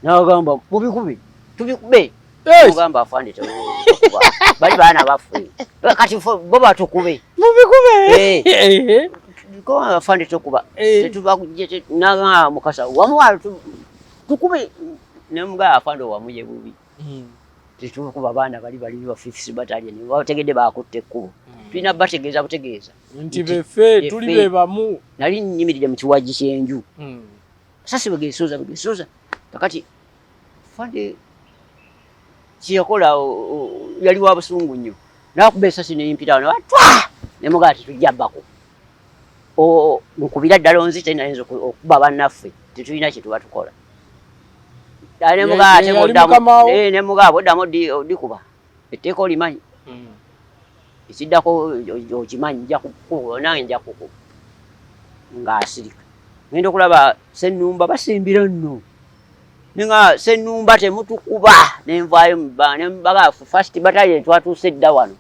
n'agamba mubikube, tubikube. Mugamba afande tekuba, bali baana baffe, kati bo batukube. Mubikube. Ko afande tokuba, tetuba nagamba Mukasa wamuwa tukube, nemugamba afande owamuye bubi. Tetukuba baana, bali bali ba fifth battalion bategedde bakutte ekkubo, tulina bategeeza butegeeza nti beffe tuli be bamu. Nali nnyimiridde mu kiwagi ky'enju, sasi bwegesoza bwegesoza. Kakati fande kyeyakola yali wa busungu nnyo, nakuba esasi neyimpita twa, nemugaa ti tujja bbako nkubira ddala onzite, nayinza okuba bannaffe tetulina kye tuba tukola. Nemugaa boddamu odikuba etteeka olimanyi, ekiddako okimanyi, nja kukuba nange nja kukuba. Ng'asirika, ngenda okulaba Sennumba basimbira nno, nenga Sennumba temutukuba, nenvaayo nembaga first battalion twatuuse dda wano.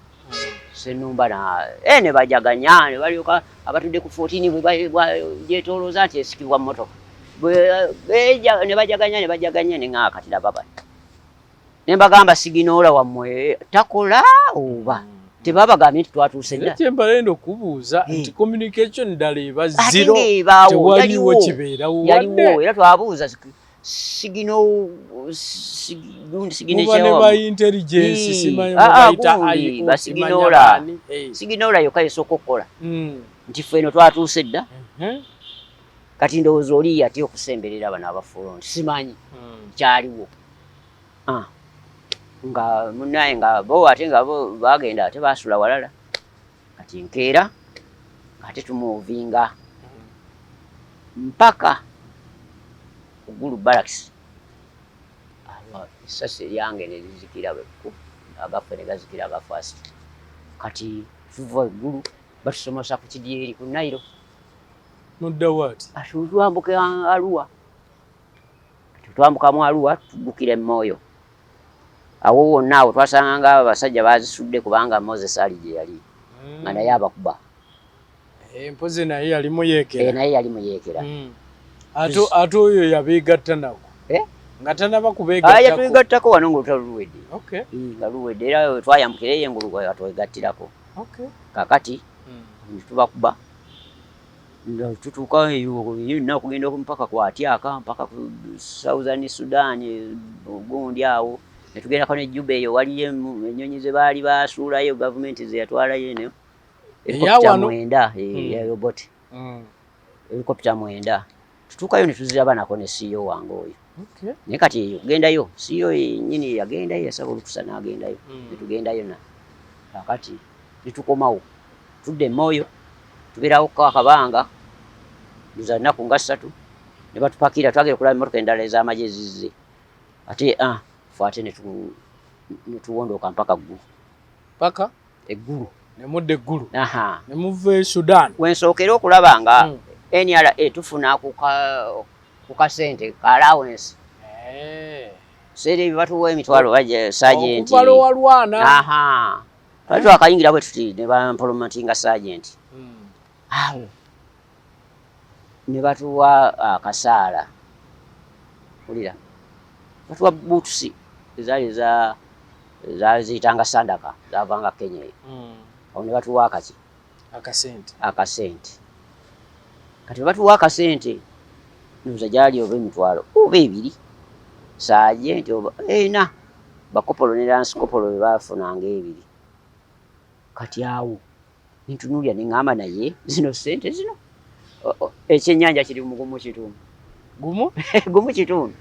Sennumba na ne bajaganya ne balyoka abatudde ku 14 bwe gyetoolooza nti esikibwa mmotoka ne bajaganya ne bajaganya, ne ŋaa kati laba bano, ne mbagamba siginola wammwe takola oba tebabagambye nti twatuuse dda. Kyembalenda okubuuza nti communication ddala eba zero, tewaliwo kibeerawo? Yaliwo, era twabuuza sigino. Muba ne ba intelligence, simanyi mubayita IO. Basiginola, siginola yokka yesooka okukola nti ffe eno twatuuse dda. Kati ndowooza oli yatya okusemberera bano aba front, simanyi kyaliwo. Nga munaye nga bo ate nga bo bagenda ate basula walala. Kati nkeera ate tumuvinga mpaka Gulu Barracks, essasi eryange ne lizikira bwekku, agaffe ne gazikira aga first. Kati tuva eggulu, batusomosa ku kidyeri ku Nairo. Mudda waati? Twambuka Arua, twambukamu Arua, tuggukira Emmoyo. Awo wonna awo twasanga nga abasajja bazisudde, kubanga Moses Ali gye yali nga naye abakuba. Mpozi naye yali muyeekera. Naye yali muyeekera. Ate oyo yabeegatta nako nga tanaba kubeegattako? Yatwegattako wano ng'olutalo luwedde, nga luwedde, era twayambukira eyo engulu atwegattirako. Kakati tubakuba, tutuuka eyo yonna okugenda mpaka ku Atyaka, mpaka ku Southern Sudan gundi awo, netugendako ne Juba eyo, waliyo ennyonyi ze baali basuulayo, gavumenti ze yatwalayo eno, helicopter 9 ya Obote, helicopter 9. Tutuukayo ne tuziraba nako ne CEO wange oyo. Naye kati eyo kugendayo CEO yennyini yagendayo, yasaba olukusa n'agendayo, netugendayo na kakati netukomawo, tudde Emoyo, tubeerawo akabanga nza nnaku nga 3, ne batupakira, twagenda okulaba emmotoka endala ez'amagye ezizze ate fe ate netuwondooka mpaka Ggulu. Paka? Eggulu. Ne mudda Eggulu. Ne muva e Sudan. Wensookera okulaba nga NRA tufuna ku kasente ka allowance. Seera ebyo batuwa emitwalo baje sergeant. Okuva lwe walwana. Twali twakayingira bwe tuti ne bampromotinga sergeant. Awo ne batuwa akasaala. Wulira. Batuwa boots ezaali ziyitanga sandaka zavanga Kenya eyo. Awo ne batuwa akaki? Akasente. Akasente. Kati bwe batuwa akasente ndowooza gyali oba emitwalo oba ebiri. Sergeant oba ena bakopolo ne lance kopolo be baafunanga ebiri. Kati awo ntunuulira ne ŋŋamba naye zino ssente zino ekyennyanja kiri mu gumu kitundu. Gumu? Gumu kitundu.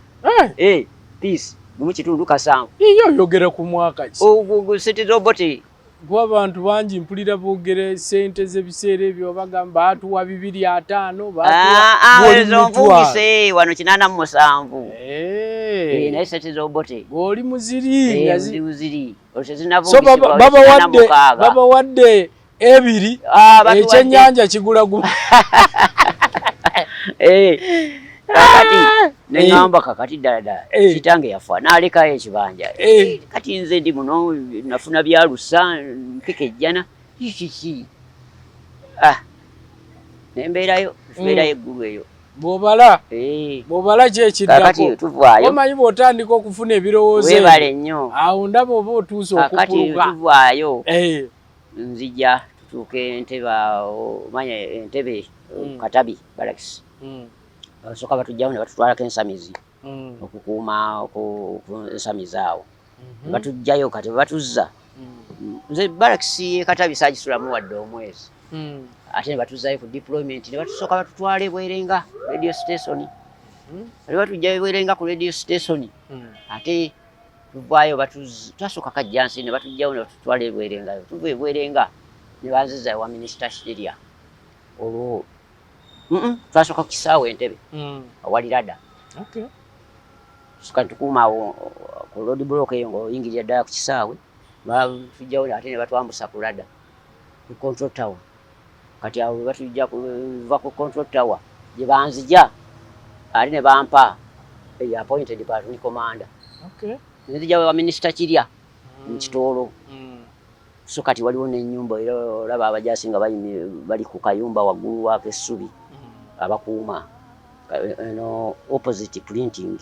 Peace. Gumu kitundu kasanvu. Iyo oyogera ku mwaka ki? Ogwo ssente z'Obote. Kuba abantu bangi mpulira boogera ssente z'ebiseera ebyo bagamba baatuwa 250, baatuwa ezo nvungise wano 87. Naye ssente z'Obote. Ng'oli muziri. Ndi muziri. Olwo So babawadde ebiri, ekyennyanja kigula gumu. Kakati ne ŋŋamba kakati ddala ddala kitange yafa n'alekayo ekibanja. Kati nze ndi muno nafuna byalusa nkekejjana kiki. Ne mbeerayo, tubeerayo eggulu eyo. Bw'obala bw'obala ki ekiddako? Kakati tuvaayo. Omanyi bw'otandika okufuna ebirowoozo ebyo. Weebale nnyo. Awo ndaba oba otuuse okupuluka. Kakati tuvaayo. Nzija tutuuke Entebbe awo, omanya Entebbe Katabi Barracks. Basooka batujjawo ne batutwalako ensamizi okukuuma ku nsamizi awo. Ne batujjayo kati bwe batuzza. Nze barracks y'e Katabi saagisulamu wadde omwezi. Ate ne batuzzayo ku deployment ne batusooka batutwala e Bwerenga radio station. Ne batujjayo e Bwerenga ku radio station. Ate tuvaayo twasooka Kajjansi ne batujjawo ne batutwala e Bwerenga. Tuva e Bwerenga ne banziza ewa Minisita Kirya. Olwo twasooka ku kisaawe Entebbe awali rada. Tusooka ne tukuuma awo ku road block eyo ng'oyingirira ddala ku kisaawe. Batujjawo ate ne batwambusa ku rada ku control tower. Kati awo bwe batujja kuva ku control tower gye banzija ate ne bampa appointed platoon commander. Nzija wa Minisita Kirya mu Kitoolo. So kati waliwo n'ennyumba era olaba abajaasi nga bali ku kayumba waggulu w'ak'essubi abakuuma eno opposite printing.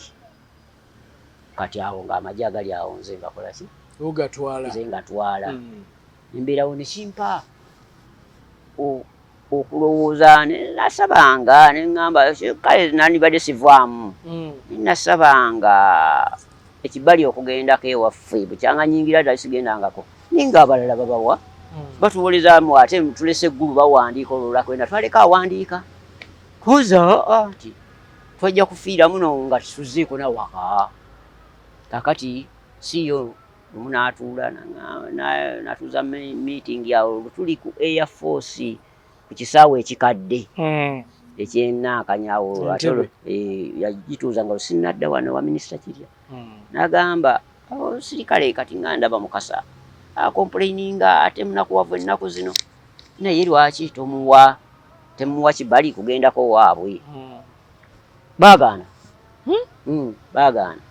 Kati awo ng'amagye agali awo nze ngakola ki? Ogatwala. Nze ngatwala. Embeerawo ne kimpa okulowooza ne nasabanga ne ŋŋamba kale nandibadde sivaamu. Ne nasabanga ekibali okugendako ewaffe bukyanga nnyingira ddala sigendangako. Naye ng'abalala babawa batuwolezaamu ate tulese eggulu bawandiika olwo lwakwenda twaleka awandiika. Koza nti twajja kufiira muno nga tusuzeeko na waka. Kaakati siyo lumu n'atuula n'atuuza meeting awo tuli ku Air Force ku kisaawe ekikadde ekyenaakanya awo ate yagituuza nga sinnadda wano wa Minisita Kirya. N'agamba abasirikale kati nga ndaba Mukasa acomplaininga ate munakuwavu ennaku zino naye lwaki temuwa kibali kugendako waabwe. Baagaana. Baagaana.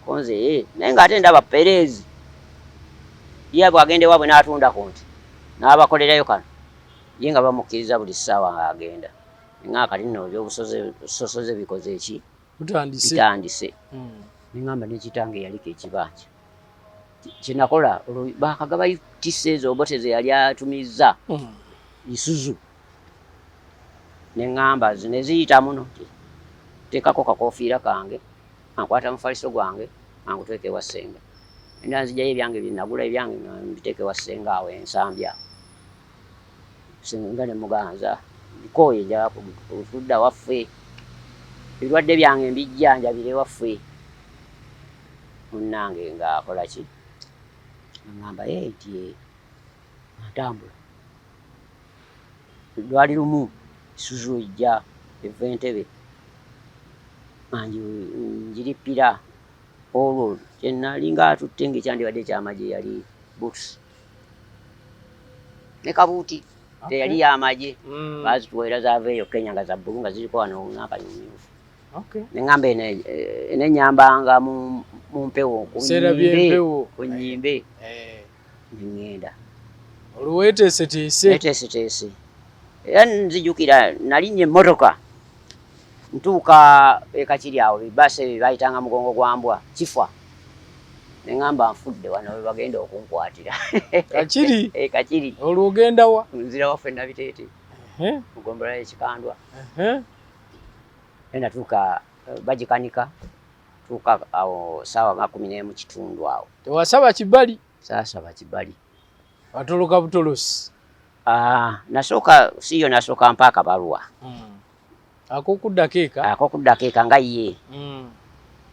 Konze naye ng'ate ndaba Perezi ye bw'agenda ewaabwe n'atunda ku nte n'abakolerayo kano ye nga bamukkiriza buli ssaawa ng'agenda. Nga kati nno ebyobusosoze bikoze eki? Bitandise. Ne ŋŋamba ne kitange yaliko ekibanja. Kye nakola olwo baakagabayo tissa ezo Obote ze yali atumizza Isuzu. Ne ŋŋamba zino eziyita muno nti nteekako kakoofiira kange, ankwata mufaliso gwange anguteeka ewa ssenga. Enda nzigyayo ebyange bye nagula ebyange nga mbiteeka ewa ssenga awo ensambya. Ssenga ne muganza nkooye njagala kudda waffe. Ebirwadde byange mbijjanjabira ewaffe. Munnange ng'akola ki? Aŋŋamba nti ntambula. Lwali lumu Isuzu ejja eva Entebbe ngirippira olwo kye nali ng'atutte ng'ekyandibadde ekyamagye yali boots. Ne kabuuti teyali y'amagye. Baazituweera zaava eyo Kenya nga za bbulu nga ziriko wano n'akanyumyufu. Neŋŋamba enenyambanga mu mpewo ku nnyimbe neŋŋenda. Olwo weeteeseteese. Neeteeseteese. Era nzijukira nalinnya emmotoka ntuuka e Kakiri awo bibaasi ebyo bayitanga mugongo gwa mbwa kifa. Neŋŋamba nfudde wano we bagenda okunkwatira. Kakiri? Kakiri. Olwo ogenda wa? Nzira waffe Nabiteete. Mu ggombolola y'e Kikandwa. Naye natuuka bagikanika tuuka awo ssaawa nga 11:15 awo. Tewasaba kibali? Saasaba kibali. Watoloka butolosi? Nasooka siyo nasooka mpa akabaluwa. Ak'okuddako eka? Ak'okuddako eka nga ye.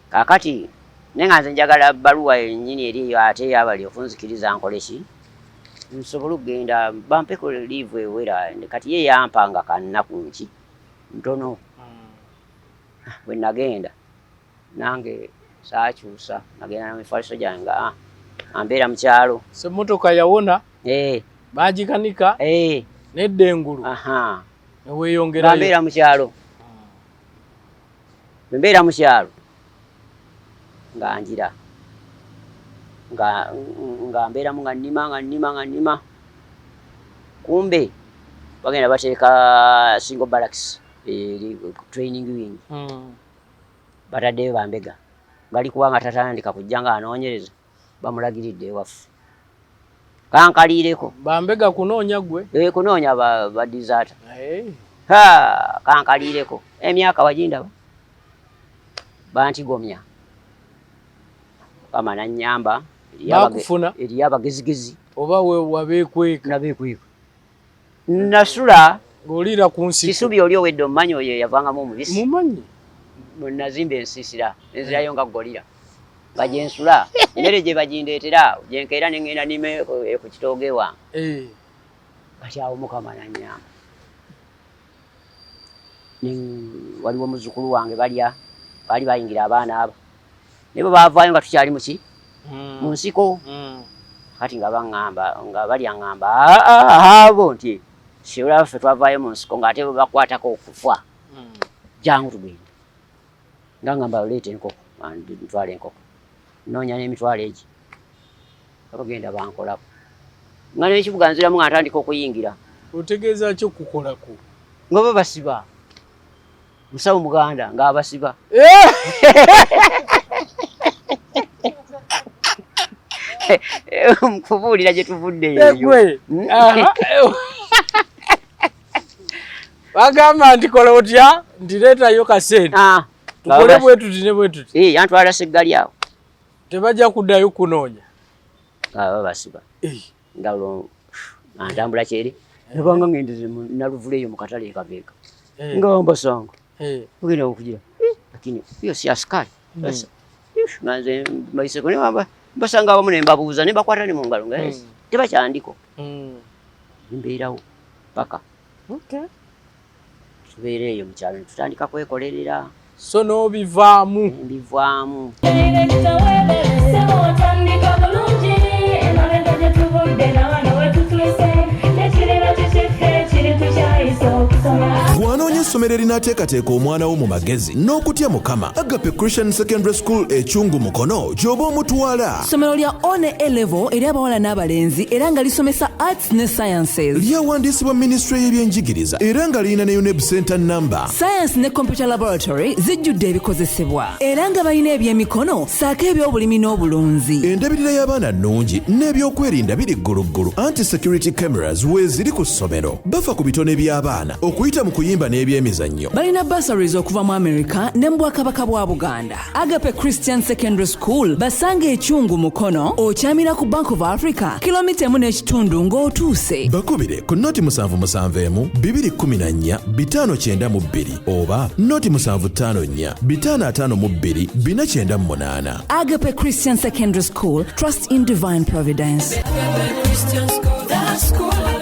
Kaakati naye nga nze njagala bbaluwa yennyini eri eyo ate eyabali okunzikiriza nkole ki? Nsobole okugenda bampeko liivu ewera kati ye yampa nga kannaku nki ntono. Bwe nagenda nange saakyusa nagenda na mifaliso gyange nga ambeera mu kyalo. So emmotoka yawona? Baagikanika? Nedda engulu? Ne weeyongerayo? Mbeera mu kyalo. Bwe mbeera mu kyalo nga njira nga mbeeramu nga nnima nga nnima nga nnima kumbe bagenda bateeka single barracks eri training wing. Bataddeyo bambega ngali kubanga tatandika kujja nga anoonyereza bamulagiridde ewaffe. Kankaliireko. Bambega kunoonya ggwe? Kunoonya ba deserter. Ha, kankaliireko. Emyaka wagindaba. Bantigomya. Mukama n'annyamba. Baakufuna? Eriyo abagezigezi. Oba wabeekweka? Nabeekweka. Nasula ng'oliira ku nsiko. Kisubi oli owedde omumanyi oyo yavangamu omubisi. Mumanyi. Nazimba ensiisira nenzirayo nga gorilla. Nga gye nsula emmere gye bagindeetera gye nkeera ne ŋŋenda nnime ku kitoogo ewange. Kati awo Mukama n'annyamba. Waliwo muzzukulu wange balya baali bayingira abaana abo. Naye bwe baavaayo nga tukyali mu ki? Mu nsiko. Kati nga baŋŋamba nga balya ŋŋamba abo nti olaba ffe twavaayo mu nsiko ng'ate bwe bakwatako okufa. Jangu tugende. Nga ŋŋamba leeta enkoko, ntwala enkoko. Nnoonya n'emitwalo egi. Bagenda bankolako. Nga n'ekibuga nziramu nga ntandika okuyingira. Otegeeza ki okukolako? Nga babasiba. Musawo Muganda ng'abasiba. Nkubuulira gye tuvudde eyo. Bagamba nti kola otya nti leetayo kasente. Tukole bwe tuti ne bwe tuti. Yantwala Seggali awo. Tebajja kuddayo kunoonya. Nga babasiba. Nga ntambula kyere. Nabanga ngendeze Naluvule eyo mu katale e Kaveega. Nga mbasanga. Ogenda okugira. Lakini hiyo si askari. Nga nze mbayiseko ne mbasanga awamu ne mbabuuza ne mbakwata ne mu ngalo nga tebakyandiko. Mbeerawo paka. Tubeera eyo mu kyalo ne tutandika kwekolerera. So n'obivaamu. Mbivaamu. Bw'anoonya essomero erinaateekateeka omwana wo mu magezi n'okutya Mukama, Agape Christian Secondary School e Kyungu Mukono gy'oba omutwala. Ssomero lya O ne A level eri abawala n'abalenzi era nga lisomesa arts ne sciences. Lyawandiisibwa minisitule y'ebyenjigiriza era nga lirina ne UNEB Center number. Science ne computer laboratory zijjudde ebikozesebwa era nga balina ebyemikono ssaako eby'obulimi n'obulunzi. Endabirira y'abaana nnungi n'ebyokwerinda biri gguluggulu anti security cameras weeziri ku ssomero. Bafa ku bitone by'abaana okuyita mu kuyimba n'ebyemizannyo. Balina bursaries okuva mu America ne mu Bwakabaka bwa Buganda. Agape Christian Secondary School basanga e Kyungu Mukono okyamira ku Bank of Africa kilomita 1.5 ng'otuuse. Bakubire ku 077 214 592 oba 0754 552 498. Agape Christian Secondary School, trust in divine providence. Agape Christian School, the school.